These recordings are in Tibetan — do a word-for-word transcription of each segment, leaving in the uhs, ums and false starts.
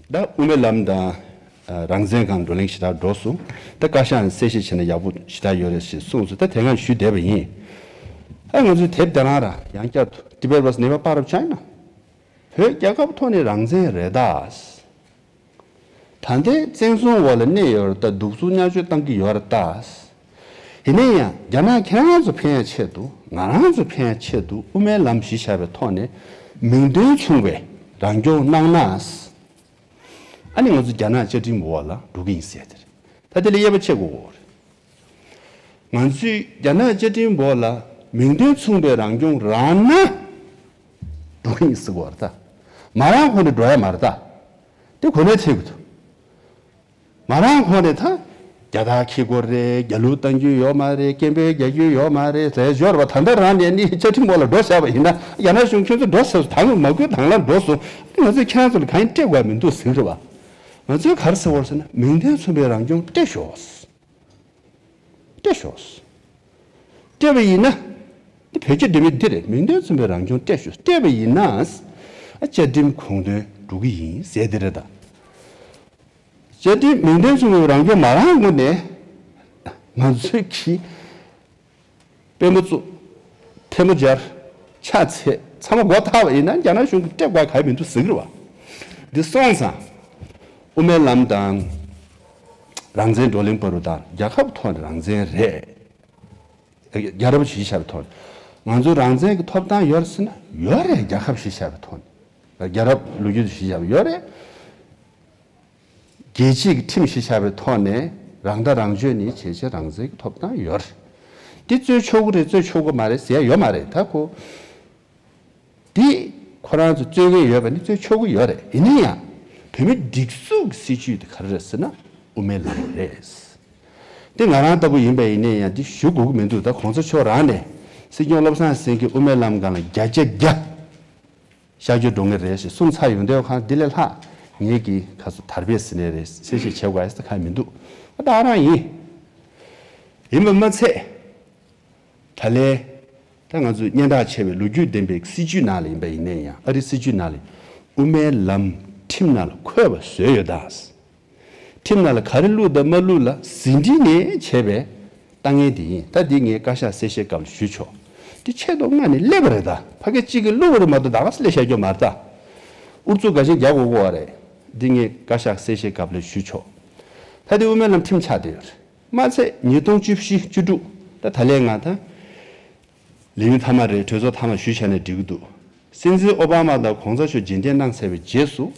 ད་དབུ་མའི་ལམ་དང་རང་བཙན་སྒང་བགྲོ་གླེང་ཞེ་དྲག་འགྲོ་སོང་། ད་བཀའ་ཤག་ནས་གསལ་བཤད་བྱས་ན་ཡག་པོ་ཞེ་དྲག་ཡོད་རེད་ཞེས་གསུངས་སོང་། ད་དེ་སྔ་ཞུས་བསྡད་པ་ཡིན། ཨ་ང་ཚོའི་དེབ་དེ་རང་ར་ཡང་བསྐྱར་དུ་Tibet versus Nepal part of China། བོད་རྒྱལ་ཁབ་ཐོག་ནས་རང་བཙན་རེད་ད། ད་ལྟའི་བཙན་བཟུང་འོག་ལ་གནས་ཡོད་རེད་ད། གདུག་རྩུབ་བརྙས་བཅོས་བཏང་གི་ཡོད་རེད་ད། ཡིན་ན་ཡང་རྒྱ་ནག་ཁྱེད་རང་ཚོ་ཕན་ཡ་ཆེད་དུ། ང་རང་ཚོ་ཕན་ཡ་ཆེད་དུ་དབུ་མའི་ལམ་གཞི་བཞག་པའི་ཐོག་ནས་མིང་དོན་མཚུངས་པའི་རང་སྐྱོང་གནང་ན། ཨ་ནི་ང་ཚོ་རྒྱ་ནག་བཅའ་ཁྲིམས་འོག་ལ་འགྲོ་གི་ཡིན་ཟེར་དེ་རེད། ད་དེ་ལ་དབྱེ་བ་ཕྱེ་དགོས་ཀྱི་རེད། ང་ཚོས་རྒྱ་ནག་བཅའ་ཁྲིམས་འོག་ལ་མིང་དོན་མཚུངས་པའི་རང་སྐྱོང་རག་ན་འགྲོ་གི་ཡིན་ཟེར་གྱི་ཡོད་རེད་ད། མ་རག་གོང་ནས་འགྲོ་ཡ་མ་རེད་ད། དེ་གོ་གནས་ཐེབས་ཀྱི་འདུག་མ་རག་གོང་ནས་ད་རྒྱ་སྟག་འཁྱེར་དགོས་རེད། རྒྱ་ལུག་གཏོང་རྒྱུ་ཡོད་མ་རེད། སྐད་འབོད་རྒྱག་རྒྱུ་ཡོད་མ་རེད་ཟེར་ཡོད་རེད་པ། ད་ལྟ་རང་ནས་ནི་བཅའ་ཁྲིམས་འོག་ལ་འགྲོ་བཞག་པ་ཡིན་ན། རྒྱ་ནག་གཞུང་ཁྱོད་ཚོ་འགྲོ་ཟེར་སོང་། ད་ང་མ་དགོས་དང་བླངས་འགྲོ་སོང་། ང་ཚོས་ཁྱེད་རང་ཚོ་ལ་གང་ཡང་སྤྲད་དགོས་མི་འདུག་ཟེར་གྱི་རེད་པ། ང་ཚོས་ག་རེ་ཟེར་བ་རེད་ཟེར་ན། མིང་དོན་མཚུངས་པའི་རང་སྐྱོང་སྤྲད་ཤོག་སྤྲད་ཤོག་སྤྲད་པ་ཡིན་ན། འདི་བོད་ཀྱི་འདོད་མི་འདི་རེད། མིང་དོན་མཚུངས་པའི་རང་སྐྱོང་སྤྲད་ཤོག་སྤྲད་པ་ཡིན་ན། ཨ་བཅའ་ཁྲིམས་དགོངས་དོན་འགྲུབ་ཀྱི་ཡིན་ཟེར་དེ་རེད་ད། བཅའ་ཁྲིམས་མིང་དོན་མཚུངས་པའི་རང་སྐྱོང་མ་རག་གོང་ནས་ང་ཚོས་ཀྱི་དཔོན་པོ་བཙུགས། ཐལ་མོ་སྦྱར། ཕྱག་འཚལ། ཚང་མ་མགོ་ཐག་པ་ཡིན་ན་རྒྱ་ནག་གཞུང་གིས་སྤྲད་དགོས་གལ་མི་འདུག་ཟེར་གྱི་རེད་པ། འདི་སོང་ཙང་དབུ་མའི་ལམ་དང་རང་བཙན་བགྲོ་གླེང་བར་དུ་དང་རྒྱལ་ཁབ་ཐོག་ནས་རང་བཙན་རེད། རྒྱལ་རབས་གཞི་བཞག་པའི་ཐོག་ནས་ང་ཚོ་རང་བཙན་གྱི་ཐོབ་ཐང་ཡོད་རེད་ཟེར་ན་ཡོད་རེད། རྒྱལ་ཁབ་གཞི་བཞག་པའི་ཐོག་ནས། རྒྱལ་རབས་ལོ་རྒྱུས་གཞི་བཞག་པ་ཡོད་རེད། རྒྱལ་སྤྱིའི་ཁྲིམས་གཞི་བཞག་པའི་ཐོག་ནས་རང་ཐག་རང་གཅོད་ནི་བྱས་བྱས་རང་བཙན་གྱི་ཐོབ་ཐང་ཡོད་རེད། འདི་རྩོད་ཆོག་གི་རེད། རྩོད་ཆོག་གི་མ་རེད་ཟེར་ཡ་ཡོད་མ་རེད། ད་ཁོ་འདི་ཁོ་རང་ཚོ་རྩོད་མཁན་ཡོད་པ་ནི་རྩོད་ཆོག་གི་ཡོད་རེད། ཡིན་ན་ཡང་བོད་མིའི་སྒྲིག་འཛུགས་ཀྱི་སྲིད་བྱུས་དེ་ག་རེ་རེད་ཟེར་ན་དབུ་མའི་ལམ་རེད། འདི་ང་རང་ལྟ་བུ་ཡིན་པ་ཡིན་ན་ཡང་འདི་ཞུ་དགོས་ཀྱི་མི་འདུག་ད་གོང་ས་མཆོག་རང་ནས་སྲིད་སྐྱོང་བློ་བཟང་སེང་གེ་དབུ་མའི་ལམ་སྒང་ལ་བརྒྱ་ཆ་བརྒྱ་གཤག་བཅོས་འགྲོ་ངེས་རེད་ཞེས་གསུངས་ཚར་ཡོང་དུས་ཁ། འདི་ལས་ལྷག་ངེད་ཀྱིས་ཁ་སོ་དར་སྤེལ་ཟེར་ནས་རེད། གསལ་བཤད་བྱེད་དགོས་ཡ་ཟེར་ཁ་མི་འདུག་ད་རང་ཡིན། ཡིན་པ་མ་ཚད། ད་ལན་ད་ང་ཚོས་སྙན་གྲགས་ཆེ་བའི་ལོ་རྒྱུས་ལྡན་པའི་སྲིད་བྱུས་ནང་ལ་ཡིན་པ་ཡིན་ན་ཡང་། ཨ་རིའི་སྲིད་བྱུས་ནང་ལ་དབུ་མའི་ལམ་ཁྲིམས་ནང་ལ་འཁོད་པ་བཟོས་ཡོད་ད། ཁྲིམས་ནང་ལ་ག་རེ་བླུགས་དང་མ་བླུགས་ལ་ཟིན་བྲིས་ནས་བྱས་པའི་ལྟ་ངན་དེ་ཡིན། ད་འདི་ངས་བཀའ་ཤག་གསལ་བཤད་སྐབས་ལ་ཞུས་ཆོག་འདི་ཆེད་དུ་མངགས་ནས་སླེབས་པ་རེད་ད། ཕ་གི་གཅིག་གིས་བླུགས་པ་རེད་མ་གཏོགས་ད་ག་སེ་སླེབས་བཞག་རྒྱུ་མ་རེད་ད། ཨུ་ཚུགས་འགའ་ཤས་རྒྱག་དགོས་ཀྱི་ཡོད་རེད། འདི་ངས་བཀའ་ཤག་གསལ་བཤད་སྐབས་ལ་ཞུས་ཆོག་ད་འདི་དབུ་མའི་ལམ་ཁྲིམས་ཆགས་བསྡད་ཡོད་རེད། མ་ཚད་ཉིས་སྟོང་བཅུ་བཞི་བཅུ་དྲུག་ད་ད་ལན་ང་ད་ལས་ཡུན་མཐའ་མ་རེད། གྲོས་ཚོགས་མཐའ་མ་ཞུས་བྱས་ནས་འགྲིག་གི་འདུག་སྲིད་འཛིན་ཨོ་བྷ་མ་དང་གོང་ས་མཆོག་མཇལ་འཕྲད་གནང་ཚར་བའི་རྗེས་སུ།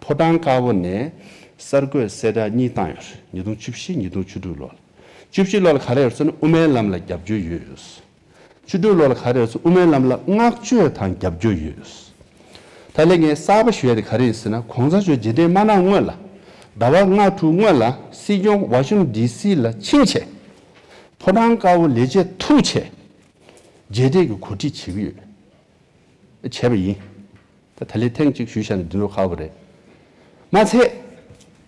ཕོ་བྲང་དཀར་པོ་ནས་གསར་འགོད་གསལ་བསྒྲགས་གཉིས་བཏང་ཡོད་རེད། ཉིས་སྟོང་བཅུ་བཞི་ཉིས་སྟོང་བཅུ་དྲུག་ལོ་ལ། བཅུ་བཞི་ལོ་ལ་ག་རེ་ཡོད་ཟེར་ན་དབུ་མའི་ལམ་ལ་རྒྱབ་སྐྱོར་ཡོད། བཅུ་དྲུག་ལོ་ལ་ག་རེ་ཡོད་ཟེར། དབུ་མའི་ལམ་ལ་བསྔགས་བརྗོད་དང་རྒྱབ་སྐྱོར་ཡོད། ད་ལན་ངས་གསར་པ་ཞུ་ཡ་དེ་ག་རེ་ཡིན་ཟེར་ན། གོང་ས་མཆོག་མཇལ་འཕྲད་མ་གནང་སྔོན་ལ། ཟླ་བ་ལྔ་དྲུག་སྔོན་ལ་སྲིད་སྐྱོང་ཝ་ཤིང་ཊོན་ཌི་སི་ལ་ཕྱིན་བྱས། ཕོ་བྲང་དཀར་པོ་ལས་བྱེད་ཐུག་བྱས། མཇལ་འཕྲད་ཀྱི་གོ་སྒྲིག་བྱེད་ཀྱི་ཡོད། བྱས་པ་ཡིན། ད་ད་ལན་ཐེངས་གཅིག་ཞུས་བཞག་ན་འདི་འདྲ་ཁག་པོ་རེད། མ་ཚད།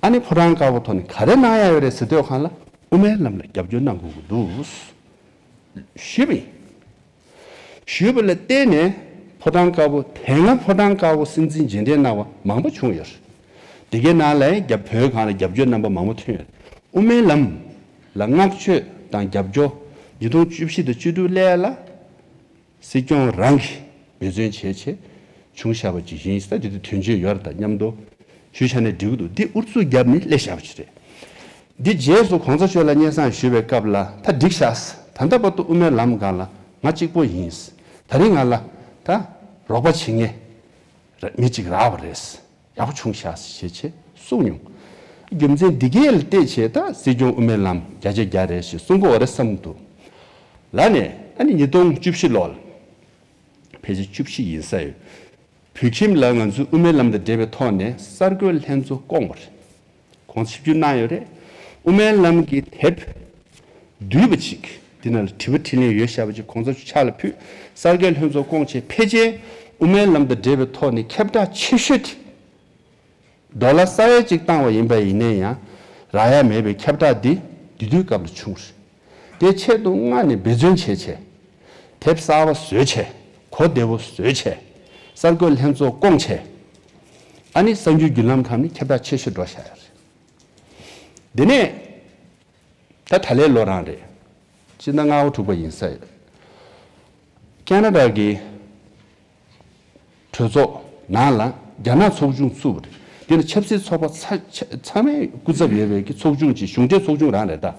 ཨ་ནི་ཕོ་བྲང་དཀར་པོ་ཐོག་ནས་ག་རེ་གནང་ཡ་ཡོད་རེད་ཟེར་དུས་སྒང་ལ་དབུ་མའི་ལམ་ལ་རྒྱབ་སྐྱོར་གནང་དགོས་ཀྱི་འདུག་ཞུས་པ་ཡིན། ཞུས་པ་ལ་བརྟེན་ནས་ཕོ་བྲང་དཀར་པོ། དེ་སྔ་ཕོ་བྲང་དཀར་པོ་སྲིད་འཛིན་མཇལ་འཕྲད་གནང་བ་མང་པོ་བྱུང་ཡོད་རེད། དེ་གའི་ནང་ལ་ཡང་རྒྱབ་བོད་སྒང་ལ་རྒྱབ་སྐྱོར་གནང་བ་མང་པོ་ཐོན་ཡོད་རེད། དབུ་མའི་ལམ་ལ་བསྔགས་བརྗོད་དང་རྒྱབ་སྐྱོར་ཉིས་སྟོང་བཅུ་བཞི་དང་བཅུ་དྲུག་སླེབས་ལ། སྲིད་སྐྱོང་རང་གིས་འབད་བརྩོན་བྱས་བྱས་བྱུང་བཞག་པ་ཅིག་ཡིན། ད་དེ་དུས་དོན་བརྗོད་ཡོད་རེད། ད་མཉམ་དུ་ཞུས་བྱས་ནས་འགྲིག་གི་འདུག་འདི་ཨུ་ཚུགས་བརྒྱབ་ནས་སླེབས་བཞག་པ་ཅིག་རེད། འདི་རྗེས་སུ་གོང་ས་མཆོག་ལ་སྙན་སེང་ཞུས་པའི་སྐབས་ལ། ད་འགྲིག་ཤག་ད་ལྟ་བར་དུ་དབུ་མའི་ལམ་སྒང་ལ་ང་གཅིག་པོ་ཡིན། ད་རིང་ང་ལ་ད་རོགས་པ་བྱེད་མཁན་མི་གཅིག་རག་པ་རེད། ཡག་པོ་བྱུང་ཤག་ཟེར་བྱས་གསུངས་མྱོང་། རྒྱུ་མཚན་འདི་གས་ལ་བལྟས་བྱས་ད་སྲིད་སྐྱོང་དབུ་མའི་ལམ་བརྒྱ་ཆ་བརྒྱ་རེད་ཞེས་གསུང་གི་ཡོད་རེད་བསམ་འདུག་ལ་ནས། ཨ་ནི་ཉིས་སྟོང་བཅུ་བཞི་ལོ་ལ། ཕལ་ཆེར་བཅུ་བཞི་ཡིན་ས་ཡོད། བོད་ཁྱིམ་ལ་ང་ཚོའི་དབུ་མའི་ལམ་དང་འབྲེལ་བའི་ཐོག་ནས་གསར་འགོད་ལྷན་ཚོགས་བསྐོངས་པ་རེད། གོང་ཆིབས་བསྒྱུར་གནང་ཡོད་རེད། དབུ་མའི་ལམ་གྱི་དེབ་བསྡུས་པ་ཅིག་འདི་ནང་ལ་དྲི་བ་དྲིས་ལན་ཡོད་བཞག་པ་ཅིག་གོང་ས་མཆོག་ཕྱག་ལ་ཕུལ། གསར་འགོད་ལྷན་ཚོགས་བསྐོངས་བྱས་ཕལ་ཆེར་དབུ་མའི་ལམ་དང་འབྲེལ་བའི་ཐོག་ནས་ཁྱབ་བསྒྲགས་ཆེ་ཤོས་དེ། ཌོ་ལར་ས་ཡ་གཅིག་བཏང་བ་ཡིན་པ་ཡིན་ན་ཡང་རག་ཡ་མེད་པའི་ཁྱབ་བསྒྲགས་འདི་དེ་དུས་སྐབས་ལ་བྱུང་རེད། དེ་ཆེད་དུ་མངགས་ནས་འབད་བརྩོན་བྱས་བྱས། དེབ་གསར་པ་བཟོས་བྱས། གོ་བདེ་བོ་བཟོས་བྱས། གསར་འགོད་ལྷན་ཚོགས་བསྐོངས་བྱས། ཨ་ནི་གསར་འགྱུར་བརྒྱུད་ལམ་ཁག་ནི་ཁྱབ་བསྒྲགས་ཆེ་ཤོས་འགྲོ་བཞག་ཡོད་རེད། དེ་ནས་ད་ད་ལོའི་ལོ་རང་རེད། སྤྱི་ཟླ་ལྔ་པ་དྲུག་པ་ཡིན་ས་ཡོད། ཁེ་ན་ཌ་གི་གྲོས་ཚོགས་ནང་ལ་རྒྱ་ནག་ཚོགས་ཆུང་བཙུགས་པ་རེད། དེ་ནི་ཆབ་སྲིད་ཚོགས་པ་ཚ་ཚ་ཚང་མའི་སྐུ་ཚབ་ཡོད་པའི་གི་ཚོགས་ཆུང་ཅིག་གཞུང་འབྲེལ་ཚོགས་ཆུང་རང་རེད་ད།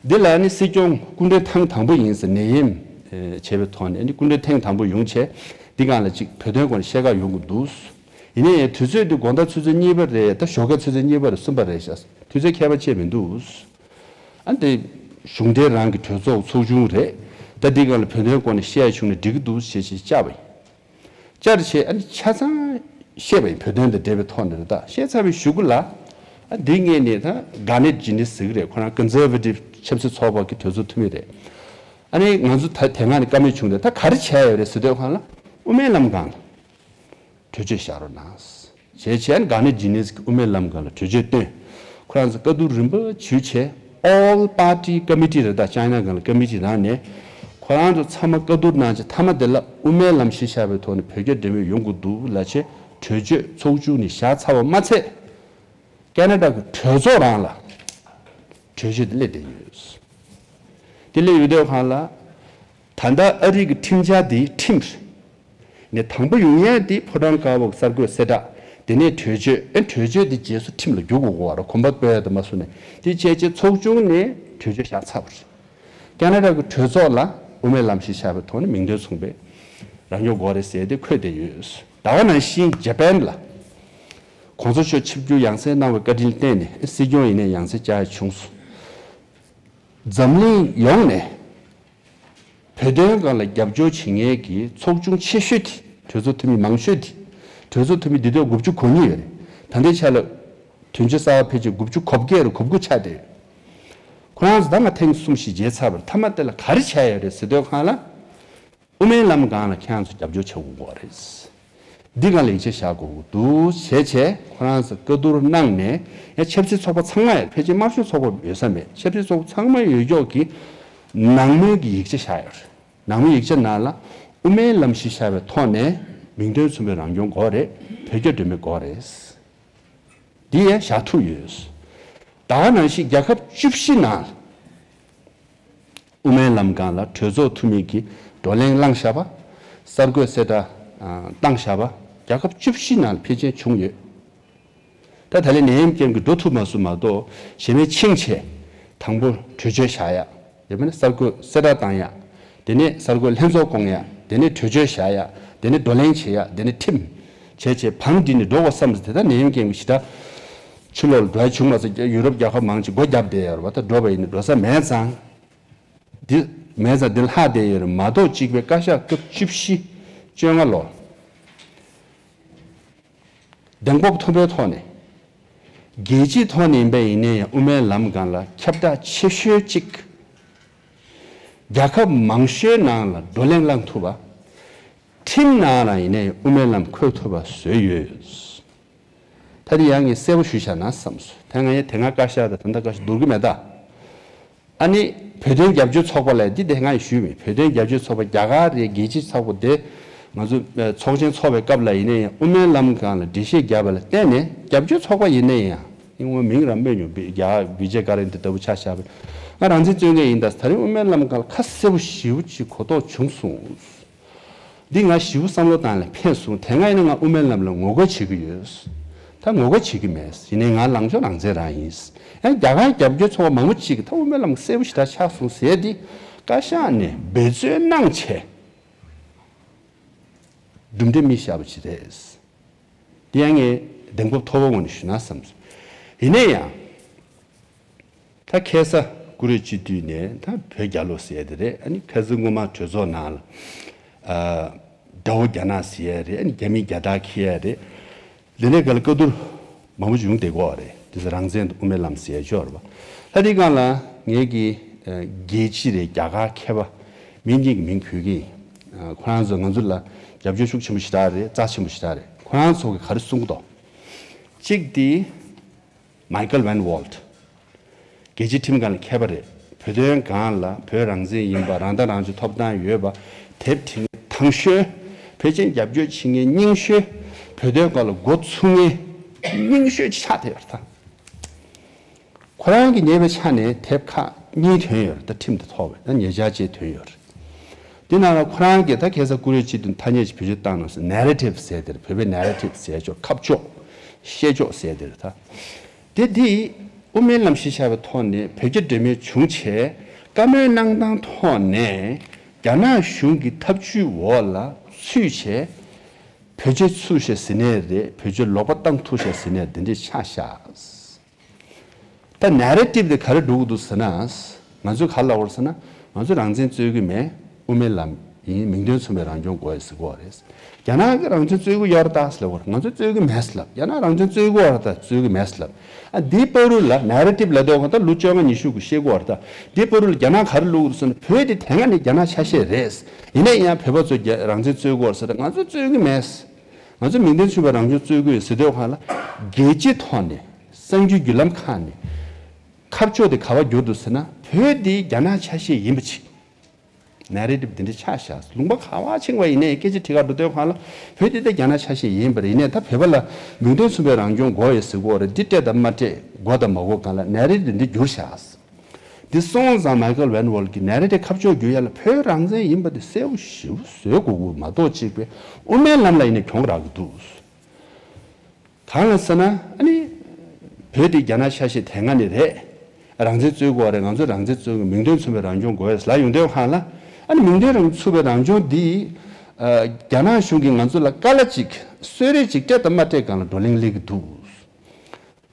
འདི་ལ་ནི་སྲིད་སྐྱོང་སྐུ་མགྲོན་ཐེངས་དང་པོ་ཡིན་ཟེར་ནད་ཡམས་ཨེ་བྱས་པའི་ཐོག་ནས་ནི་སྐུ་མགྲོན་ཐེངས་དང་པོ་ཡོང་བྱས་འདི་སྒང་ལ་ཅིག་བོད་དོན་སྐོར་ནས་བཤད་ག་ཡོང་གི་འདུག་ཡིན་ནའི་དུས་ཚོད་འདི་དགོང་དག་ཆུ་ཚོད་གཉིས་པ་རེད། ད་ཞོགས་ཀ་ཆུ་ཚོད་གཉིས་པ་རེད། གསུམ་པ་རེད་ཤག་དུས་ཚོད་ཁྱད་པར་ཅིག་མི་འདུག་ཨ་འདི་གཞུང་འབྲེལ་རང་གི་གྲོས་ཚོགས་ཚོགས་ཆུང་རེད། ད་འདི་སྒང་ལ་བོད་དོན་སྐོར་ནས་བཤད་བྱུང་ན་འགྲིག་གི་འདུག་ཞེས་ཞེས་བཅར་བ་ཡིན། བཅར་བྱས་ཨ་ནི་ཆ་ཚང་བཤད་པ་ཡིན། བོད་དོན་དང་འབྲེལ་བའི་ཐོག་ནས་རེད། ད་བཤད་ཚར་བའི་གཞུག་གུ་ལ་ཨ་འདི་སྔས་ནས་ད་གྷ་ནེ་ཇི་ནེ་ཟེར་གི་རེད། ཁོ་རང་ཀོན་སར་ཝེ་ཊིབ་ཆབ་སྲིད་ཚོགས་པ་གི་གྲོས་ཚོགས་འཐུས་མི་རེད། ཨ་ནི་ང་ཚོ་ད་དེ་སྔ་ནས་བཀའ་མོལ་བྱུང་སྟེ་ད་ག་རེ་བྱས་ཡོད་རེད་ཟེར་དུས་སྒང་ལ་དབུ་མའི་ལམ་སྒང་ལ་གྲོས་ཆོད་བཞག་རོགས་གནང་། བྱས་བྱས་གྷ་ནེ་ཇི་ནེ་ཟེར་གི་དབུ་མའི་ལམ་སྒང་ལ་གྲོས་ཆོད་བཏོན། ཁོ་རང་ཚོ་བཀའ་བསྡུར་རིམ་པ་བྱས་བྱས་ཨོལ་པར་ཊི་ཀོ་མི་ཊི་རེད། ད་ཅའི་ན་སྒང་ལ་ཀོ་མི་ཊི་རང་ནས་ཁོ་རང་ཚོ་ཚང་མ་བཀའ་བསྡུར་གནང་བྱས་མཐའ་མ་དེ་ལ་དབུ་མའི་ལམ་གཞི་བཞག་པའི་ཐོག་ནས་བོད་རྒྱ་འབྲེལ་མོལ་ཡོང་དགོས་འདུག་ལབ་བྱས་གྲོས་ཆོད་ཚོགས་ཆུང་ནས་བཞག་ཚར་བ་མ་ཚད། ཁེ་ན་ཌ་གི་གྲོས་ཚོགས་རང་ལ་གྲོས་ཆོད་དེ་སླེབས་བསྡད་ཡོད། དེ་སླེབས་ཡོད་དུས་སྒང་ལ་ད་ལྟ་ཨ་རི་གི་ཁྲིམས་འཆར་དེ་ཁྲིམས་རེད། ནས་དང་པོ་ཡོང་ཡས་དེ་ཕོ་བྲང་དཀར་པོ་གསར་འགོད་གསལ་བསྒྲགས། དེ་ནས་གྲོས་ཆོད། ཨེ་གྲོས་ཆོད་དེ་རྗེས་སུ་ཁྲིམས་ལ་བསྒྱུར་དགོས་ཀྱི་ཡོད་རེད། གོམ་པ་སྤོ་ཡས་དེ་མ་བཟོས་ནས་དེ་བྱས་རྗེས་ཚོགས་ཆུང་ནས་གྲོས་ཆོད་བཞག་ཚར་བ་རེད། ཁེ་ན་ཌ་གི་གྲོས་ཚོགས་ལ་དབུ་མའི་ལམ་གཞི་བཞག་པའི་ཐོག་ནས་མིང་དོན་མཚུངས་པའི་རང་སྐྱོང་དགོས་རེད་ཟེར་ཏེ་འཁོད་བསྡད་ཡོད། ད་ག་ནང་བཞིན་ཇ་པན་ལ་གོང་ས་མཆོག་ཆིབས་བསྒྱུར་ཡང་སེ་གནང་བའི་བཀའ་དྲིན་བརྟེན་ནས་སྲིད་སྐྱོང་ཡིན་ནའི་ཡང་སེ་བཅར་ཡ་བྱུང་སོང་། འཛམ་གླིང་ཡོངས་ནས་བོད་དོན་སྒང་ལ་རྒྱབ་སྐྱོར་བྱེད་མཁན་གྱི་ཚོགས་ཆུང་ཆེ་ཤོས་དེ། གྲོས་ཚོགས་འཐུས་མི་མང་ཤོས་དེ། གྲོས་ཚོགས་འཐུས་མི་འདི་དུས་དགུ་བཅུ་གོ་གཉིས་ཡོད་རེད། ད་ལྟའི་ཆ་ལ་དོན་གཅོད་གསར་པ་ཕལ་ཆེར་དགུ་བཅུ་གོ་བརྒྱད་རུ་གོ་དགུ་ཆགས་བསྡད་ཡོད། ཁོ་རང་ཚོ་ད་ང་ཐེངས་གསུམ་བཞི་མཇལ་ཚར་བ་རེད། མཐའ་མ་དེ་ལ་ག་རེ་བྱས་ཡོད་རེད་ཟེར་དུས་སྒང་ལ། དབུ་མའི་ལམ་སྒང་ལ་ཁྱེད་རང་ཚོ་རྒྱབ་སྐྱོར་བྱེད་དགོས་ཀྱི་རེད། འདི་སྒང་ལ་ཡིག་ཆ་བཞག་དགོས་ཀྱི་འདུག་བྱས་བྱས་ཁོ་རང་ཚོ་བཀའ་བསྡུར་གནང་ནས་ཡང་ཆབ་སྲིད་ཚོགས་པ་ཚང་མ་ཡང་ཕལ་ཆེར་དམར་ཤོག་ཚོགས་པ་ཡོད་ས་མེད། ཆབ་སྲིད་ཚོགས་པ་ཚང་མ་ཡོད་ཀྱོག་གི་ནང་མོལ་གྱི་ཡིག་ཆ་བཞག་ཡོད་རེད། ནང་མོལ་ཡིག་ཆ་ནང་ལ་དབུ་མའི་ལམ་གཞི་བཞག་པའི་ཐོག་ནས་མིང་དོན་མཚུངས་པའི་རང་སྐྱོང་དགོས་རེད། བོད་རྒྱ་འབྲེལ་མོལ་དགོས་རེད། འདི་ཡང་བཞག་ཐུབ་ཡོད། ད་ག་ནང་བཞིན་རྒྱལ་ཁབ་བཅུ་བཞི་ནང་དབུ་མའི་ལམ་སྒང་ལ་གྲོས་ཚོགས་འཐུས་མི་གིས་བགྲོ་གླེང་བླངས་བཞག་པ། གསར་འགོད་གསལ་བསྒྲགས་བཏང་བཞག་པ་རྒྱལ་ཁབ་བཅུ་བཞི་ནང་ཕལ་ཆེར་བྱུང་ཡོད། ད་ད་ལན་ནད་ཡམས་རྐྱེན་གྱིས་འགྲོ་ཐུབ་མ་སོང་མ་གཏོགས་གཞན་མི་ཕྱིན་ཆད་དང་པོ་གྲོས་ཆོད་བཞག་ཡ། ཡང་མིན་ན་གསར་འགོད་གསལ་བསྒྲགས་བཏང་ཡ། དེ་ནས་གསར་འགོད་ལྷན་ཚོགས་སྐོང་ཡ། དེ་ནས་གྲོས་ཆོད་བཞག་ཡ། དེ་ནས་བགྲོ་གླེང་བྱེད་ཡ། དེ་ནས་ཁྲིམས་བྱས་བྱས་བང་སྒྲིག་ནས་འགྲོ་དགོས་བསམ་ཟེར། དེ་ད་ནད་ཡམས་རྐྱེན་གྱིས་ཞེ་དྲག་ཕྱི་ལོགས་ལ་འགྲོ་ཡ་བྱུང་མ་སོང་། ཡུ་རོབ་རྒྱལ་ཁབ་མང་ཆེ་སྒོ་བརྒྱབ་བསྡད་ཡོད་རེད་བ། ད་འགྲོ་བ་ཡིན་ན་འགྲོ་ས་མེད་ཙང་། འདི་མེད་ཙང་འདི་ལྷག་བསྡད་ཡོད་རེད་མ་གཏོགས་གཅིག་པའི་བཀའ་ཤག་སྐབས་བཅུ་བཞི་བཅོ་ལྔ་ལོར་གདེང་སྤོབས་མཐོན་པོའི་ཐོག་ནས་རྒྱལ་སྤྱིའི་ཐོག་ནས་ཡིན་པ་ཡིན་ནའི་ཡང་དབུ་མའི་ལམ་སྒང་ལ་ཁྱབ་བསྒྲགས་ཆེ་ཤོས་གཅིག་རྒྱལ་ཁབ་མང་ཤོས་ནང་ལ་བགྲོ་གླེང་བླངས་ཐུབ་པ། ཁྲིམས་ནང་ལ་ཡིན་ནའི་དབུ་མའི་ལམ་འཁོད་ཐུབ་པ་བཟོས་ཡོད། ད་དེ་ཡང་ངས་གསལ་པོ་ཞུས་བཞག་ན་བསམ་སོང་། དེ་སྔ་ཡང་དེ་སྔ་བཀའ་ཤག་དང་ད་ལྟ་བཀའ་ཤག་བསྡུར་གི་མེད་ད། ཨ་ནི་བོད་དོན་རྒྱབ་སྐྱོར་ཚོགས་པ་ལ་འདི་དེ་སྔ་ཡང་ཞུས་མེད། བོད་དོན་རྒྱབ་སྐྱོར་ཚོགས་པ་རྒྱ་གར་རེད། རྒྱལ་སྤྱིའི་ཚོགས་པ་དེ་ང་ཚོ་ཚོགས་ཆེན་ཚོགས་པའི་སྐབས་ལ་ཡིན་ནའི་ཡང་དབུ་མའི་ལམ་སྒང་ལ་འགྲེལ་བཤད་བརྒྱབ་པ་ལ་བརྟེན་ནས་རྒྱབ་སྐྱོར་ཚོགས་པ་ཡིན་ནའི་ཡང་ངོ་མིང་རང་སྨོས་མྱོང་། རྒྱ་གར་བི་ཇེ་ཀ་རན་དེ་ལྟ་བུ་ཆ་བཞག་པ་ང་རང་བཙན་རྩོད་མཁན་ཡིན་ད། ད་རིང་དབུ་མའི་ལམ་སྒང་ལ་ཁ་གསལ་པོ་ཞེ་པོ་ཅིག་གོ་རྟོགས་བྱུང་སོང་། འདི་ང་ཞེ་པོ་བསམ་བློ་བཏང་ལ་ཕན་སོང་། དེ་སྔ་ཡིན་ན་ང་དབུ་མའི་ལམ་ལ་ངོ་རྒོལ་བྱེད་ཀྱི་ཡོད། ད་ངོ་རྒོལ་བྱེད་ཀྱི་མེད། ཡིན་ནའི་ང་ལངས་ཕྱོགས་རང་བཙན་རང་ཡིན། ཡང་རྒྱ་གར་རྒྱབ་སྐྱོར་ཚོགས་པ་མང་པོ་ཅིག་གིས་ད་དབུ་མའི་ལམ་གསལ་པོ་ཞེ་དྲག་ཆགས་སོང་ཟེར་ཏེ་བཀའ་ཤག་ནས་འབད་བརྩོན་གནང་བྱས་གྲུབ་འབྲས་མི་ཤེས་པ་ཅིག་རེད། འདི་ཡང་ངས་གདེང་སྤོབས་མཐོ་བོའི་ངོས་ནས་ཞུ་ན་བསམ་སོང་། ཡིན་ནའི་ཡང་། ད་ཁ་སང་ཀུ་རེ་སྤྱི་འཐུས་ནས་ད་བོད་རྒྱལ་ལོ་ཟེར་ཡ་དེ་རེད། ཨ་ནི་ཁ་སང་སྔོན་མ་གྲོས་ཚོགས་ནང་ལ་ཨ་དགྲ་བོ་རྒྱ་ནག་ཟེར་ཡ་རེད། ཨ་ནི་རྒྱ་མི་རྒྱ་སྟག་འཁྱེར་ཡ་རེད། འདི་ནས་ག་ལ་བཀའ་བསྡུར་མང་པོ་བྱུང་བསྡད་ཀྱི་ཡོད་རེད། དེ་ཚོ་རང་བཙན་དང་དབུ་མའི་ལམ་ཟེར་ཡ་ཅིག་ཡོད་རེད་པ། ད་དེའི་སྒང་ལ་ངེད་ཀྱི་ཨ་རྒྱལ་སྤྱི་རེད། རྒྱ་གར་མཁས་པ་མི་གཉིས་ཀྱི་མིང་འབོད་ཀྱི་ཡིན། ཨ་ཁོ་རང་ཚོ་ང་ཚོ་ལ་རྒྱབ་སྐྱོར་ཤུགས་ཆེན་པོ་ཞེ་དྲག་རེད། རྩ་ཆེན་པོ་ཞེ་དྲག་རེད། ཁོ་རང་ཚོ་གིས་ག་རེ་གསུང་གི་འདུག་གཅིག་དེ། མའི་ཀལ་ཝན་ཝོལ་ཊི། རྒྱལ་སྤྱིའི་ཁྲིམས་སྒང་ལ་མཁས་པ་རེད། བོད་དོན་སྒང་ལ་བོད་རང་བཙན་ཡིན་པ། རང་ཐག་རང་གཅོད་ཐོབ་ཐང་ཡོད་པ། དེབ་བྲིས་མཁན་དང་ཤོས། ཕལ་ཆེར་རྒྱབ་སྐྱོར་བྱེད་མཁན་རྙིང་ཤོས། བོད་དོན་སྐོར་ལ་འགོ་ཚུགས་མཁན་རྙིང་ཤོས་ཅིག་ཆགས་བསྡད་ཡོད་རེད་ད། ཁོ་རང་གིས་ཉེས་པའི་ཆ་ནས་དེབ་ཁག་གཉིས་ཐོན་ཡོད་རེད་ད། ཁྲིམས་དང་ཐོག་པའི་ད་ཉེ་ཆར་ཅིག་ཐོན་ཡོད་རེད། དེ་ནང་ལ་ཁོ་རང་གིས་ད་ཁ་སང་ཀུ་རེ་སྤྱི་དོན་ཐ་སྙད་ཅིག་བེད་སྤྱོད་བཏང་གནང་སོང་། ནེ་རེ་ཊིབ་ཟེར་དེ་རེད། བོད་པའི་ནེ་རེ་ཊིབ་ཟེར་ཆོག་ཁ་ཕྱོགས། བཤད་ཕྱོགས་ཟེར་དེ་རེད་ད། དེ་འདི་དབུ་མའི་ལམ་གཞི་བཞག་པའི་ཐོག་ནས་བོད་རྒྱ་འབྲེལ་མོལ་བྱུང་བྱས། བཀའ་མོལ་གནང་སྟངས་ཐོག་ནས་རྒྱ་ནག་གཞུང་གི་ཐབས་ཇུས་འོག་ལ་ཚུད་བྱས། བོད་རྒྱ་ཚུད་བྱས་ཟིན་ནས་རེད། བོད་རྒྱ་ལོག་པ་བཏང་ཐུབ་བྱས་ཟིན་ནས་དེ་འདྲས་ཆགས་བཞག་ད་ནེ་རེ་ཊིབ་དེ་ག་རེ་འགྲོ་གི་འདུག་ཟེར་ན། ང་ཚོས་ག་རེ་ལབ་དགོས་རེད་ཟེར་ན། ང་ཚོས་རང་བཙན་རྩོད་ཀྱི་མེད། དབུ་མའི་ལམ་ཡིན། མིང་དོན་མཚུངས་པའི་རང་སྐྱོང་དགོས་ཟེར་གྱི་ཡོད་རེད། རྒྱ་ནག་གིས་རང་བཙན་རྩོད་ཀྱི་ཡོད་རེད་ད་ཟེར་ལབ་ཀྱི་ཡོད་རེད། ང་ཚོས་རྩོད་ཀྱི་མེད་ཟེར་ལབ། རྒྱ་ནག་རང་བཙན་རྩོད་ཀྱི་ཡོད་རེད་ད། རྩོད་ཀྱི་མེད་ཟེར་ལབ། ཨ་འདིའི་བར་དུ་ལ་ནེ་རེ་ཊིབ་ལབ་དུས་ཙམ་པ་ད་ལོ་བཅོ་ལྔ་ཉི་ཤུ་གི་བཤད་ཀྱི་ཡོད་རེད་ད། འདིའི་བར་དུ་ལ་རྒྱ་ནག་ག་རེ་བླུགས་འདུག་ཟེར་ན། བོད་འདི་དེ་སྔ་ནས་རྒྱ་ནག་ཆ་ཤས་རེད། ཡིན་ན་ཡང་བོད་པ་ཚོས་རྒྱ་རང་བཙན་རྩོད་ཀྱི་ཡོད་རེད་ཟེར་ད། ང་ཚོས་རྩོད་ཀྱི་མེད། ང་ཚོས་མིང་དོན་མཚུངས་པའི་རང་སྐྱོང་རྩོད་ཀྱི་ཡོད་ཟེར་དུས་ཙམ་པ་ལ། རྒྱལ་སྤྱིའི་ཐོག་ནས། གསར་འགྱུར་བརྒྱུད་ལམ་ཁག་ནས་ཁ་ཕྱོགས་དེ་ག་པར་བསྒྱུར་འདུག་ཟེར་ན། བོད་འདི་རྒྱ་ནག་ཆ་ཤས་ཡིན་པ་ཅིག་ནེ་རེ་ཊིབ་འདི་འདྲ་ཆགས་བཞག་ལུང་པ་ག་པར་ཕྱིན་པ་ཡིན་ནའི་སྐད་ཆ་དྲི་ག་འགྲོ་དུས་ཙམ་པ་ལ། བོད་འདི་ད་རྒྱ་ནག་ཆ་ཤས་ཡིན་པ་རེད། ཡིན་ནའི་ད་བོད་པ་ལ་མིང་དོན་མཚུངས་པའི་རང་སྐྱོང་དགོས་ཡོད་ཟེར་གྱི་ཡོད་རེད། འདི་སྤྲད་དང་མ་སྤྲད། དགོས་དང་མ་དགོས་སྒང་ལ་ནེ་རེ་ཊིབ་འདི་འདྲ་བསྒྱུར་བཞག་འདི་སོང་ཙང་མའི་ཁལ་ཝན་ཝོལ་གྱིས་ནེ་རེ་ཊིབ་ཁ་ཕྱོགས་བསྒྱུར་ཡ་ལ་བོད་རང་བཙན་ཡིན་པ་དེ་གསལ་པོ་ཞེ་པོ་བཟོ་དགོས་ཀྱི་མ་གཏོགས། གཅིག་པའི་དབུ་མའི་ལམ་ལ་ཡིན་ནའི་གྱོང་རག་གི་འདུག་གང་ལ་ཟེར་ན། ཨ་ནི་བོད་དེ་རྒྱ་ནག་ཆ་ཤས་དེ་སྔ་ནས་རེད། རང་བཙན་རྩོད་དགོས་རེད། ང་ཚོས་རང་བཙན་རྩོད་དགོས། མིང་དོན་མཚུངས་པའི་རང་སྐྱོང་དགོས་ལབ་ཡོང་དུས་ཙམ་པ་ལ། ཨ་ནི་མིང་དོན་རང་མཚུངས་པའི་རང་སྐྱོང་འདི། ཨ་རྒྱ་ནག་གཞུང་གིས་ང་ཚོ་ལ་སྐར་མ་གཅིག་གསོལ་རས་གཅིག་སྤྲད་དང་མ་སྤྲད་སྒང་ལ་བགྲོ་གླེང་སླེབས་ཀྱི་འདུག་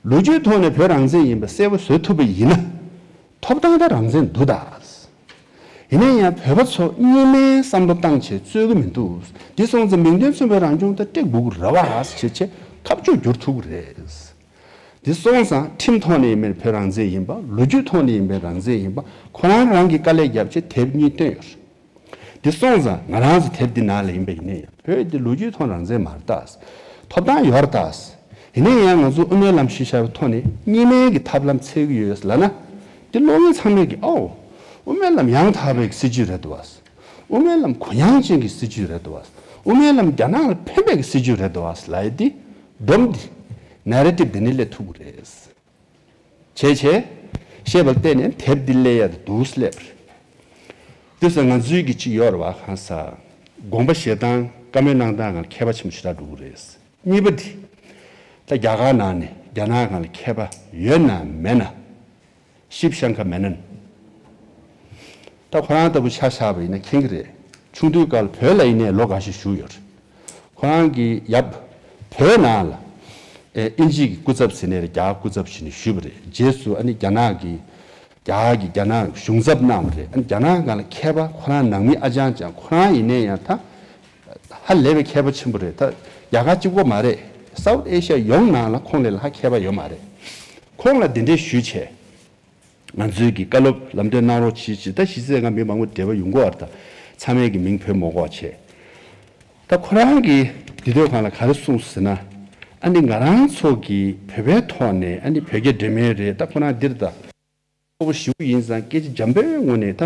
ལོ་རྒྱུས་ཐོག་ནས་བོད་རང་བཙན་ཡིན་པ་གསལ་པོ་བཟོ་ཐུབ་པ་ཡིན་ན། ཐོབ་ཐང་དང་རང་བཙན་འདུག་ད། ཡིན་ན་ཡང་བོད་པ་ཚོ་གཉིས་སྨན་བསམ་བློ་བཏང་བྱས་རྩོད་ཀྱི་མི་འདུག་དེ་སོང་ཙང་མིང་དོན་མཚུངས་པའི་རང་སྐྱོང་ད་སྤྲད་དགོས་ཀྱི་རེད་བ་ཟེར་བྱས་ཁ་ཕྱོགས་བསྒྱུར་ཐུབ་ཀྱི་རེད། དེ་སོང་ཙང་ཁྲིམས་ཐོག་ནས་ཡིན་པའི་བོད་རང་བཙན་ཡིན་པ། ལོ་རྒྱུས་ཐོག་ནས་ཡིན་པའི་རང་བཙན་ཡིན་པ། ཁོ་རང་རང་གིས་དཀའ་ལས་བརྒྱབ་བྱས་དེབ་གཉིས་བཏོན་ཡོད་རེད། དེ་སོང་ཙང་ང་རང་ཚོ་དེབ་འདི་ནང་ལ་ཡིན་པ་ཡིན་ན་ཡང་བོད་འདི་ལོ་རྒྱུས་ཐོག་རང་བཙན་མ་རེད་ད། ཐོབ་ཐང་ཡོད་རེད་ད། ཡིན་ན་ཡང་ང་ཚོ་དབུ་མའི་ལམ་གཞི་བཞག་པའི་ཐོག་ནས་གཉིས་སྨན་གྱི་ཐབས་ལམ་འཚོལ་གྱི་ཡོད་ལབ་ན། འདི་ཀློག་མཁན་ཚང་མས་ཀྱིས་ཨོ། དབུ་མའི་ལམ་ཡང་དག་པའི་སྲིད་བྱུས་རེད་འདུག་བ། དབུ་མའི་ལམ་གུ་ཡངས་ཅན་གྱི་སྲིད་བྱུས་རེད་འདུག་བ། དབུ་མའི་ལམ་རྒྱ་ནག་ལ་ཕན་པའི་སྲིད་བྱུས་རེད་འདུག་བ་ལབ་ཡ་འདི། སྒྲོམ་འདི། ནེ་རེ་ཊིབ་འདི་ནས་སླེབས་ཐུབ་ཀྱི་རེད། བྱས་བྱས། ཤེས་པར་བརྟེན་ནས་དེབ་འདི་སླེབས་ཡ་དེ་འདུག་སླེབས་པ་རེད། དེ་ཚོ་ང་ཚོའི་གི་ཅིག་ཡོད་རེད་བ། གང་ཟག་དགོངས་པ་བཞེས་སྟངས། བཀའ་མོལ་གནང་སྟངས་སྒང་ལ་ཁྱད་པར་ཆེན་པོ་ཞེ་དྲག་འགྲོ་གི་རེད། གཉིས་པ་འདི། ད་རྒྱ་གར་ནང་ནས་རྒྱ་ནག་སྒང་ལ་མཁས་པ་ཡོད་ན་མེད་ན། ཤིབ་ཤང་ཁ་མེ་ནན། ད་ཁོ་རང་ལྟ་བུ་ཆ་བཞག་པ་ཡིན་ན་མཁྱེན་གྱི་རེད། ཆུང་དུས་སྐབས་ལ་བོད་ལ་ཡིན་ནའི་ལོ་འགའ་ཤས་བཞུགས་ཡོད་རེད། ཁོ་རང་གི་ཡབ་བོད་ནང་ལ་ཨེ་དབྱིན་ཇི་གི་སྐུ་ཚབ་ཟེར་ནའི་རེད། རྒྱ་གར་སྐུ་ཚབ་བྱས་ནས་བཞུགས་པ་རེད། རྗེས་སུ་ཨ་ནི་རྒྱ་ནག་གི་རྒྱ་གར་གྱི་རྒྱ་ནག་གཞུང་ཚབ་གནང་བ་རེད། ཨ་ནི་རྒྱ་ནག་སྒང་ལ་མཁས་པ་ཁོ་རང་ནང་མི་ཨ་ཅང་ཅང་། ཁོ་རང་ཡིན་ནའི་ཡང་ད་ཧ་ལས་པའི་མཁས་པ་ཆེན་པོ་རེད། ད་རྒྱ་གར་གཅིག་པོ་མ་རེད། སའུ་ཐི་ཨེ་ཤི་ཡ་ཡོངས་ནང་ལ་ཁོང་ལས་ལྷག་མཁས་པ་ཡོད་མ་རེད། ཁོང་ལ་འདི་འདྲའི་ཞུས་བྱས། ང་ཚོའི་གི་བཀའ་སློབ་ལམ་སྟོན་གནང་རོགས་གྱིས་ཅེས། ད་གཞི་རྩའི་ང་མི་མང་པོ་འབྲེལ་བ་ཡོང་གི་ཡོད་རེད། ད་ཚང་མས་གི་མིང་འབོད་མ་དགོས་པ་བྱས། ད་ཁོ་རང་གིས་འདི་དུས་སྒང་ལ་ག་རེ་གསུངས་ཟེར་ན། ཨ་ནི་ང་རང་ཚོ་གི་བོད་པའི་ཐོག་ནས་ཨ་ནི་བོད་རྒྱ་འབྲེལ་མོལ་རེད། ད་ཁོ་རང་འདིར་ད་ཁོ་པོ་ཞེ་པོ་ཡིན་ཙང་སྐད་ཆ་འཇམ་པོའི་ངོས་ནས་ད་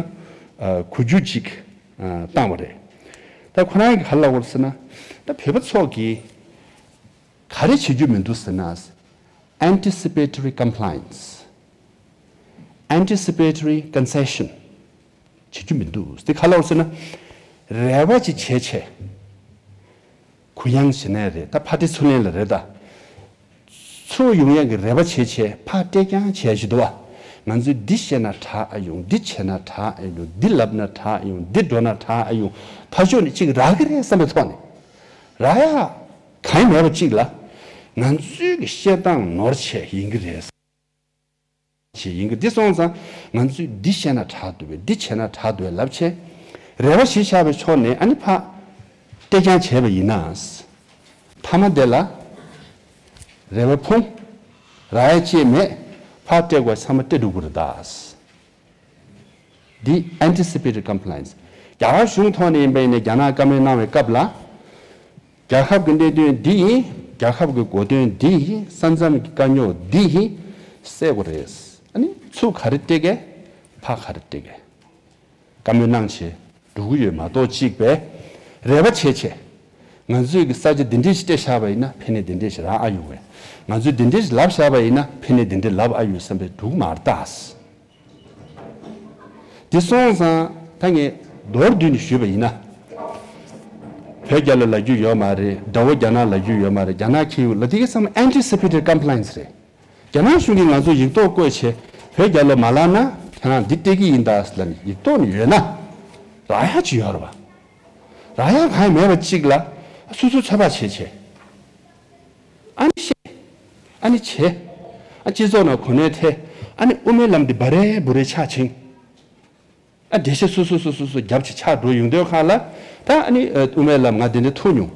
གོ་རྒྱུ་ཅིག་བཏང་བ་རེད། ད་ཁོ་རང་གིས་ག་རེ་ལབ་ཡོད་ཟེར་ན། ད་བོད་པ་ཚོ་གིས་ག་རེ་བྱེད་རྒྱུ་མི་འདུག་ཟེར་ན། Anticipatory Compliance། Anticipatory Concession བྱེད་རྒྱུ་མི་འདུག་དེ་ག་རེ་ལབ་ཡོད་ཟེར་ན། རེ་བ་ཅིག་བྱས་བྱས། གུ་ཡངས་བྱས་ནའི་རེད། ད་ཕར་སྤྲད་ཚུར་ལེན་ལ་རེད་ད། ཚུར་ཡོང་ཡག་གི་རེ་བ་བྱས་བྱས་ཕར་སྤྲད་རྐྱང་བྱས་ཞིག་འདུག་བ། ང་ཚོས་འདི་བཤད་ན་དྲག་ཨེ་ཡོང་། འདི་བྱས་ན་དྲག་ཨེ་ཡོང་། འདི་ལབ་ན་དྲག་ཨེ་ཡོང་། འདི་འགྲོ་ན་དྲག་ཨེ་ཡོང་། ཕར་ཕྱོགས་ནས་ཅིག་རག་གི་རེད་བསམ་པའི་ཐོག་ནས། རག་ཡག་གང་ཡང་མེད་པ་ཅིག་ལ། ང་ཚོའི་གི་བཤད་སྟངས་ནོར་བྱས་ཡིན་གྱི་རེད། བྱས་ཡིན་གྱི། འདི་སོང་ཙང་ང་ཚོས་འདི་བཤད་ན་དྲག་འདུག་པས། འདི་བྱས་ན་དྲག་འདུག་པས་ལབ་བྱས། རེ་བ་གཞི་བཞག་པའི་ཕྱོགས་ནས་ཨ་ནི་ཕར་སྤྲད་རྐྱང་བྱས་པ་ཡིན་ན། མཐའ་མ་དེ་ལ་རེ་བ་ཕུང་། རག་ཡ་ཅིག་མེད། ཕར་སྤྲད་དགོས་ཚང་མ་སྤྲད་འགྲོ་གི་རེད་ད། འདི་Anticipatory Compliance། རྒྱ་གར་གཞུང་ཐོག་ནས་ཡིན་པ་ཡིན་ན་རྒྱ་ནག་བཀའ་མོལ་གནང་བའི་སྐབས་ལ། རྒྱལ་ཁབ་ཀྱི་གནད་དོན་འདི་ཡིན། རྒྱལ་ཁབ་ཀྱི་གོ་དོན་འདི་ཡིན། ས་མཚམས་ཀྱི་དཀའ་རྙོག་འདི་ཡིན། སེལ་དགོས་རེད། ཨ་ནི་ཚུར་ག་རེ་སྤྲད་གས། ཕར་ག་རེ་སྤྲད་གས། བཀའ་མོལ་གནང་བྱས་འགྲོ་གི་ཡོད་མ་གཏོགས། གཅིག་པས་རེ་བ་བྱས་བྱས། ང་ཚོས་ཀྱི་ས་ཆ་འདི་འདྲས་ཞིག་སྤྲད་བཞག་པ་ཡིན་ན་ཕན་ནས་འདི་འདྲས་ཞིག་རག་ཨ་ཡོང་བས། ང་ཚོས་འདི་འདྲས་ཞིག་ལབ་བཞག་པ་ཡིན་ན་ཕན་ནས་འདི་འདྲས་ལབ་ཨ་ཡོང་བསམ་པའི་འདུག་མ་རེད་ད། འདི་སོང་ཙང་ད་ངས་མདོར་བསྡུས་ནས་ཞུས་པ་ཡིན་ན། བོད་རྒྱལ་ལོ་ལབ་རྒྱུ་ཡོད་མ་རེད། དགྲ་བོ་རྒྱ་ནག་ལབ་རྒྱུ་ཡོད་མ་རེད། རྒྱ་ནག་ཁྱེར་ཡོང་ལ་དེ་གའི་ཚང་མ་anticipated compliance་རེད། རྒྱ་ནག་གཞུང་གིས་ང་ཚོ་ཡིག་ཐོག་བཀོད་བྱས་བོད་རྒྱལ་ལོ་མ་ལབ་ན་ཁྱེད་རང་འདི་སྤྲད་ཀྱི་ཡིན་ད་ཟེར་ལབ་ནས་ཡིག་ཐོག་ནས་ཡོད་ན་རག་ཡག་ཅིག་ཡོད་རེད་བ། རག་ཡག་གང་ཡང་མེད་པ་གཅིག་ལ་སོ་སོ་ཚོད་དཔག་བྱས་བྱས། ཨ་ནི་བཤད། ཨ་ནི་བྱས། ཨ་སྤྱི་ཚོགས་ནང་གོ་གནས་ཐེབས། ཨ་ནི་དབུ་མའི་ལམ་འདི་འབའ་རེ་འབུ་རེ་ཆགས་ཕྱིན། ཨ་འགྲེལ་བཤད་སོ་སོ་སོ་སོ་སོ་རྒྱབ་ཅིག་ཆགས་འགྲོ་ཡོང་དུས་ཁ་ལ་ད་ཨ་ནི་ཨ་དབུ་མའི་ལམ་ང་དེ་འདྲ་ཐུག་མྱོང་།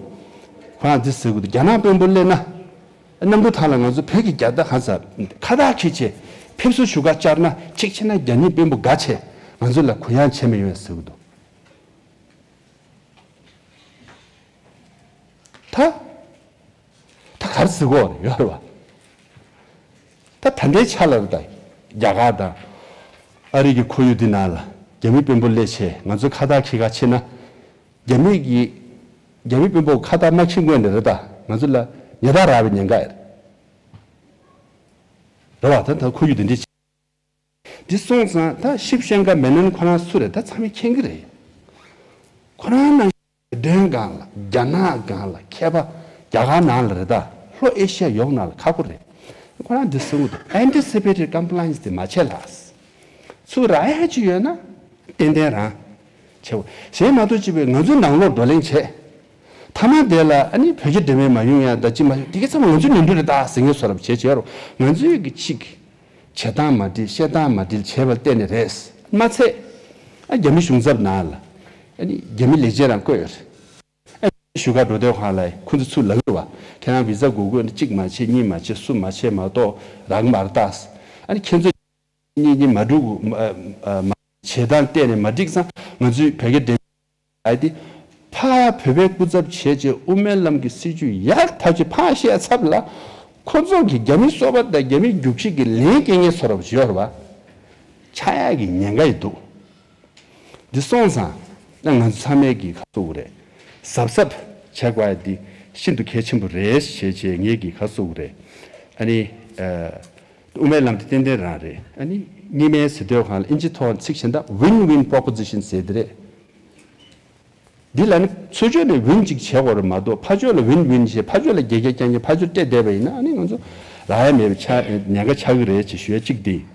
ཁོ་རང་འདི་ཟེར་གི་འདུག་རྒྱ་ནག་དཔོན་པོ་སླེབས་ན། གནམ་གྲུ་ཐང་ལ་ང་ཚོ་བོད་ཀྱི་རྒྱལ་དར་གང་ས་ཁ་བཏགས་ཁྱེར་བྱས་ཕེབས་བསུ་ཞུ་ག་བཅར་ན་གཅིག་བྱས་ན་རྒྱ་མིའི་དཔོན་པོ་དགའ་བྱས་ང་ཚོ་ལ་གུ་ཡངས་བྱས་མི་ཡོང་ཟེར་གི་འདུག་ད། ད་ག་རེ་ཟེར་དགོས་རེད་ཡོད་རེད་བ། ད་ད་ལྟའི་ཆ་ལ་རེད་ད། རྒྱ་གར་དང་ཨ་རི་གི་ཁོར་ཡུག་འདི་ནང་ལ་རྒྱ་མི་དཔོན་པོ་སླེབས་བྱས་ང་ཚོའི་ཁ་བཏགས་ཁྱེར་ག་ཕྱིན་ན། རྒྱ་མི་གི་རྒྱ་མི་དཔོན་པོ་ཁ་བཏགས་མ་ཁྱེར་སྔོན་ནས་རེད་ད་ང་ཚོ་ལ་ཉེས་རྡུང་རག་པའི་ཉེན་ཁ་ཡོད་རེད་བ། ད་ད་ཁོར་ཡུག་འདི་འདྲ་ཅིག་འདི་སོང་ཙང་ད་ཤིབ་ཤན་ཀ་མེ་ནོན་ཁོ་རང་སུ་རེད་ད་ཚང་མས་མཁྱེན་གི་རེད། ཁོ་རང་ནང་བོད་དོན་སྒང་ལ་རྒྱ་ནག་སྒང་ལ་མཁས་པ་རྒྱ་གར་ནང་ལ་རེད་ད་ལྷོ་ཨེ་ཤི་ཡ་ཡོངས་ནང་ལ་ཁག་པོ་རེད། ཁོ་རང་འདི་གསུང་གི་འདུག anticipated compliance་དེ་མ་བྱས་ལ། ཚུར་རག་ཡ་ཅིག་ཡོད་ན་ཏན་ཏན་རང་བྱེད་དགོས། གཞན་མ་གཏོགས་ཅིག་བས་ང་ཚོའི་ནང་ལོགས་བགྲོ་གླེང་བྱས། མཐའ་མ་དེ་ལ་ཨ་ནི་བོད་རྒྱ་འབྲེལ་མོལ་མ་ཡོང་ཡ་ད་ཅི་མ་ཡོང་དེ་ག་ཚང་མ་ང་ཚོའི་ནོར་འཁྲུལ་རེད་ད་ཟེར་མཁན་བཟོ་འདྲ་བྱས་བྱས་རོགས། ང་ཚོའི་གི་ཅིག་བྱེད་སྟངས་མ་འགྲིག་བཤད་སྟངས་མ་འགྲིག་བྱས་པ་བརྟེན་ནས་རེད། མ་ཚད། ཨ་རྒྱ་མི་གཞུང་ཚབ་ནང་ལ་ཨ་ནི་རྒྱ་མི་ལས་བྱེད་རང་བསྐོས་ཡོད་རེད། ཨ་ཞུ་ག་འགྲོ་དུས་ཁ་ལ་ཁོ་ཚོ་ཚུར་ལབ་ཀྱི་རེད་བ། ཁྱེད་རང་བི་ཟ་དགོས་དགོས་ན་གཅིག་མ་བྱེད་གཉིས་མ་བྱེད་གསུམ་མ་བྱེད་མ་གཏོགས་རག་མ་རེད་ད། ཨ་ནི་ཁྱེད་ཚོ་གཉིས་གཉིས་མ་འགྲོ་དགོས་མ་མ་བྱེད་སྟངས་བལྟས་ནས་མ་འགྲིག་ཙང་ང་ཚོའི་བོད་སྐད་འགྲེལ་ཨ་དེ་ཕར་བོད་པའི་སྐུ་ཚབ་བྱས་རྗེས་དབུ་མའི་ལམ་གྱི་སྲིད་བྱུས་ཡག་ཐག་ཆོད་ཕར་བཤད་ཚབ་ལ་ཁོ་ཚོ་གི་རྒྱ་མི་སོ་པ་དང་རྒྱ་མི་རྒྱུག་ཁྱི་གི་ལན་སྐྱེལ་མཁན་བཟོ་འདྲ་ཡོད་རེད་བ། ཆགས་ཡག་གི་ཉེན་ཁ་ཡི་འདུག་འདི་སོང་ཙང་ང་ཚོ་ཚང་མས་ཀྱི་ཁ་ཐུག་རེད། གཟབ་གཟབ་བྱེད་དགོས་ཡ་འདི་ཤིན་ཏུ་གལ་ཆེན་པོ་རེད་ཞེས་བྱས་ངས་ཀྱི་ཁ་ཐུག་རེད། ཨ་ནི། དབུ་མའི་ལམ་དེ་ཏན་ཏན་རང་རེད། ཨ་ནི་གཉིས་སྨན་ཟེར་དུས་སྒང་ལ་ཨིན་ཇི་ཐོག་ཚིག་གཞན་དག་win win proposition་ཟེར་དེ་རེད། འདི་ལ་ནི་ཚུར་ཕྱོགས་ནས་win་ཅིག་བྱེད་དགོས་རེད་མ་གཏོགས་ཕར་ཕྱོགས་ལ་win win་བྱས་ཕར་ཕྱོགས་ལ་རྒྱལ་རྒྱལ་རྐྱང་རྐྱང་ཕར་ཕྱོགས་སྤྲད་བསྡད་པ་ཡིན་ན་ཨ་ནི་ང་ཚོ་རག་ཡ་མེད་པའི་ཆ་ཉེན་ཁ་ཆགས་ཀྱི་རེད་ཅེས་ཞུ་ཡ་གཅིག་འདི།